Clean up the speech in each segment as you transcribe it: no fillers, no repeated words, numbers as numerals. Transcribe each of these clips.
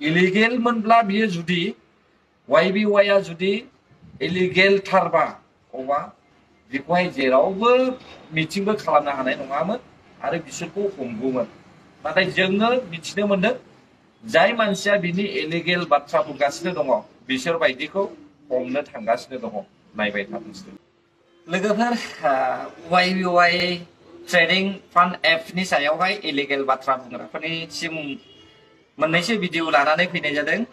Illegal मोनब्ला बियो जुदि YBY आ जुदि इलिगेल थारबा अबा बेखौहाय जेरावबो मिटिंबो खालामनो हानाय नङामोन आरो बिसोरखौ हमगौमोन। नाथाय जोङो मिथिनो मोनदों जाय मानसिया बिनि इलिगेल बाथ्रा बुंगासिनो दङ बिसोर बायदिखौ हमनो थांगासिनो दङ। नायबाय थादोंसो लोगोफोर YBY ट्रेडिं फान्ड एपनि सायावहाय इलिगेल बाथ्रा बुंग्राफोरनिसिम मोननैसो भिडिअ लानानै फैनाय जादों।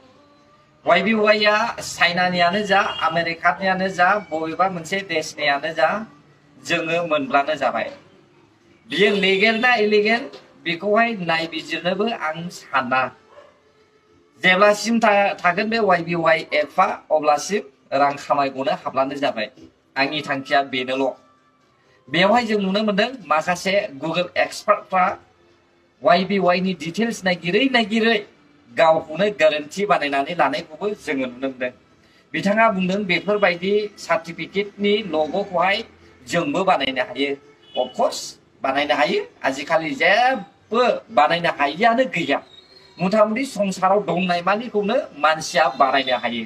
YBY आ चाइनानियानो जा आमेरिकानियानो जा बबेबा मोनसे देशनियानो जा जोङो मोनब्लानो जाबाय। बियो लिगेल ना इलिगेल बेखौहाय नायबिजिरनोबो आं साना। जेब्लासिम थागोन बे YBY एपआ अब्लासिम रां खामायगनो हाब्लानो जाबाय। आंनि थांखिया बेनोल'। बेवहाय जों नुनो मोनदों माखासे गुगोल एक्सपार्टफ्रा YBY नि डिटेल्स नागिरै गावखौनो गोरोन्थि बानायनानै लानायखौबो जोङो नुनो मोनदों। बिथाङा बुंदों बेफोरबायदि सार्टिफिकेटनि ल'ग'खौहाय जोंबो बानायनो हायो। अफकर्स बानायनो हायो। आजिखालि जेबो बानायनो हायियानो गैया। मथा-मथि संसाराव दंनाय मानिखौनो मानसिया बानायनो हायो।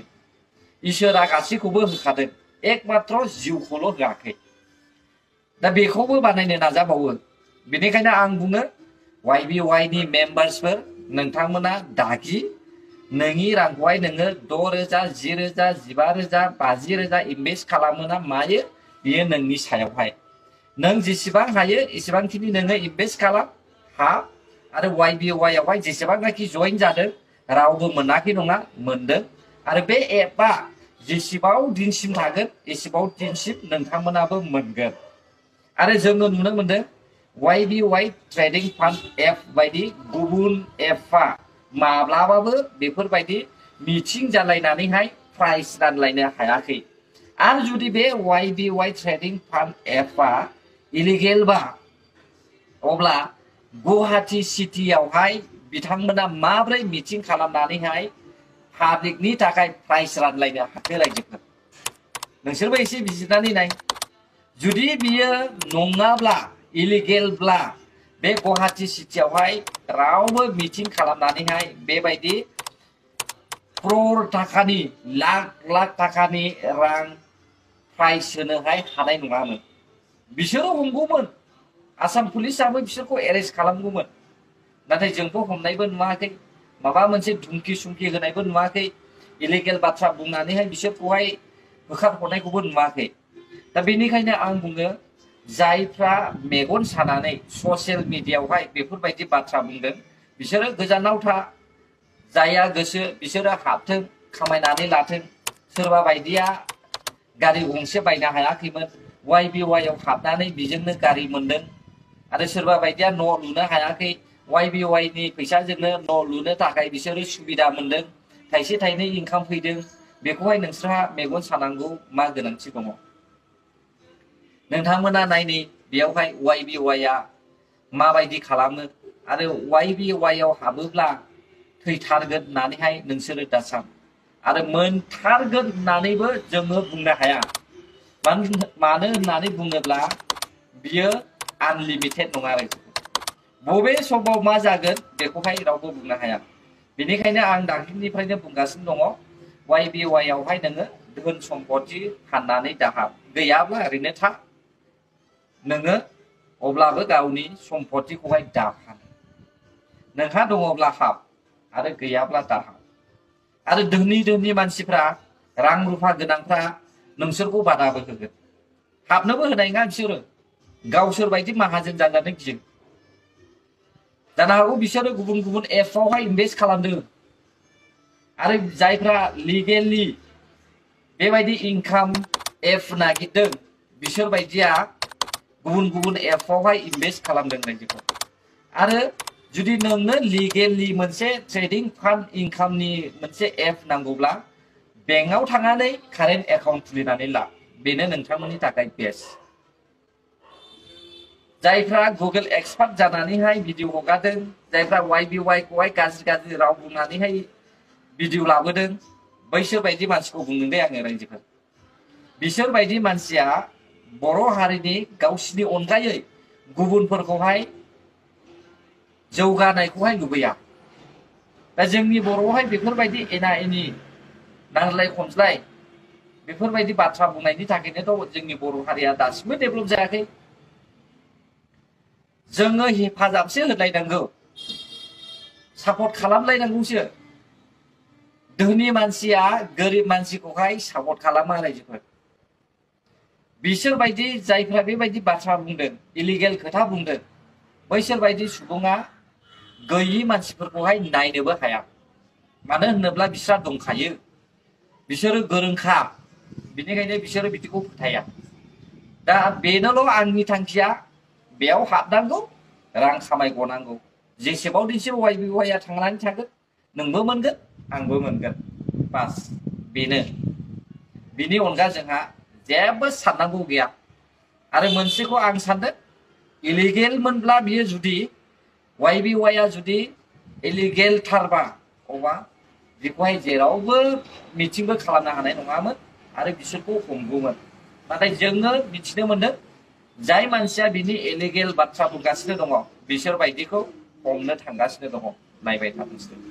इसोरा गासैखौबो होखादों, एकमात्र जिउखौल' होआखै। दा बेखौबो बानायनो नाजाबावो। बेनिखायनो आं बुङो YBY नि मेम्बार्सफोर नोंथांमोना दागि नोंनि रांखौहाय नोङो 6,000, 10,000, 15,000, 50,000 इनभेस्ट खालामो ना मायो बेयो नोंनि सायावहाय। नों जेसेबां हायो एसेबांखिनि नोङो इनभेस्ट खालाम आरो YBY आवहाय जेसेबांनाखि जइन जादों रावबो मोनाखै नङा, मोनदों। आरो बे एपआ जेसेबां दिनसिम थागोन एसेबां दिनसिम नोंथांमोनाबो मोनगोन। आरो जोङो नुनो मोनदों YBY ट्रेडिं फान्ड एप बायदि गुबुन एपआ माब्लाबाबो बेफोरबायदि मिटिं जालायनानैहाय प्राइस रानलायनो हायाखै। आरो जुदि बे YBY ट्रेडिं फान्ड एपआ इलिगेलबा अब्ला गुवाहाटी सिटियावहाय बिथांमोना माब्रै मिटिं खालामनानैहाय पाब्लिकनि थाखाय प्राइस रानलायनो हाखो रायजोफोर? नोंसोरबो एसे बिजिरनानै नाय। जुदि बियो नङाब्ला इलिगेलब्ला बे गुवाहाटी सिटियावहाय रावबो मिटिं खालामनानैहाय बेबायदि क्रर थाखानि लाख थाखानि रां प्राइस होनोहाय हानाय नङामोन। बिसोरो हमगौमोन, आसाम पुलिसाबो बिसोरखौ एरेस्ट खालामगौमोन। नाथाय जोंथ' हमनायबो नुवाखै, माबा मोनसे धुमकि सुमकि होनायबो नुवाखै, इलिगेल बाथ्रा बुंनानैहाय बिसोरखौहाय होखारहरनायखौबो नुवाखै। दा बेनिखायनो आं बुङो जायफ्रा मेगन सानानै ससियेल मिडियायावहाय बेफोरबायदि बाथ्रा बुंदों बिसोरो गोजानाव था। जाया गोसो बिसोरो हाबथों, खामायनानै लाथों। सोरबा बायदिया गारि गंसे बायनो हायाखैमोन, YBY आव हाबनानै बिजोंनो गारि मोनदों। आरो सोरबा बायदिया न' लुनो हायाखै, YBY नि फैसाजोंनो न' लुनो थाखाय बिसोरो सुबिदा मोनदों, थाइसे थाइनै इनकाम फैदों। बेखौहाय नोंसोरहा मेगन सानांगौ मा गोनांथि दङ? नोंथांमोना नायनि बेयावहाय YBY आ माबायदि खालामो। आरो YBY आव हाबोब्ला थैथारगोन होननानैहाय नोंसोरो दा सान। आरो मोनथारगोन होननानैबो जोङो बुंनो हाया। मानो होननानै बुङोब्ला बियो आनलिमिटेड नङा आरो बबे समाव मा जागोन बेखौहाय रावबो बुंनो हाया। बेनिखायनो आं दाख्लिनिफ्रायनो बुंगासिनो दङ YBY आवहाय नोङो धोन सम्पति फाननानै दाहाब, गैयाब्ला ओरैनो था। नोङो अब्लाबो गावनि सम्पतिखौहाय दाफान। नोंहा दङब्ला हाब आरो गैयाब्ला दाहाब। आरो धोनि मानसिफ्रा रां रुफा गोनांफ्रा नोंसोरखौ बादाबो होगोन, हाबनोबो होनाय नङा। बिसोरो गावसोर बायदि माहाजोन जाजानो गियो। जानो हागौ बिसोरो गुबुन गुबुन एपआवहाय इनभेस्ट खालामदों। आरो जायफ्रा लिगेलि बेबायदि इनकाम एप नागिरदों बिसोर बायदिया गुबुन गुबुन एपआवहाय इनभेस्ट खालामदों रायजोफोर। आरो जुदि नोंनो लिगेलि मोनसे ट्रेडिं फान्ड इनकामनि मोनसे एप नांगौब्ला बेंकआव थांनानै कारेन्ट एकाउन्ट खुलिनानै ला, बेनो नोंथांमोननि थाखाय बेस्ट। जायफ्रा गुगोल एक्सपार्ट जानानैहाय भिडिअ हगारदों, जायफ्रा YBY खौहाय गाज्रि राव बुंनानैहाय भिडिअ लाबोदों, बैसोर बायदि मानसिखौ बुंदों दे आङो रायजोफोर। बिसोर बायदि मानसिया बर' हारिनि गावसिनि अनगायै गुबुनफोरखौहाय जौगानायखौहाय लुबैया। दा जोंनि बर'आवहाय बेफोरबायदि एना एनि नांज्लाय खमज्लाय बेफोरबायदि बाथ्रा बुंनायनि थाखायनोथ' जोंनि बर' हारिया दासिमबो डेभेलप जायाखै। जोङो हेफाजाबसो होलायनांगौ, सापर्ट खालामलायनांगौसो। धोनि मानसिया गोरिब मानसिखौहाय सापर्ट खालामा रायजोफोर। बिसोरबायदि जायफ्रा बेबायदि बाथ्रा बुंदों, इलिगेल खोथा बुंदों, बैसोरबायदि सुबुङा गैयि मानसिफोरखौहाय नायनोबो हाया। मानो होनोब्ला बिस्रा दंखायो, बिसोरो गोरोंखा, बिनिखायनो बिसोरो बिदिखौ फोथाया। दा बेनोल' आंनि थांखिया, बेयाव हाबनांगौ, रां खामायगनांगौ। जेसेबां दिनसिम YBY थांनानै थागोन, नोंबो मोनगोन, आंबो मोनगोन, बास बेनो। बिनि अनगा जोंहा जेबो साननांगौ गैया। आरो मोनसेखौ आं सानदों, इलिगेल मोनब्ला बियो जुदि YBY जुदि इलिगेल थारबा, अब्ला बेखौहाय जेरावबो मिटिंबो खालामनो हानाय नङामोन आरो बिसोरखौ हमगौमोन। नाथाय जोङो मिथिनो मोनदों, जाय मानसिया बिनि इलिगेल बाथ्रा बुंगासिनो दङ, बिसोर बायदिखौ हमनो थांगासिनो दङ। नायबाय थाथोंसै।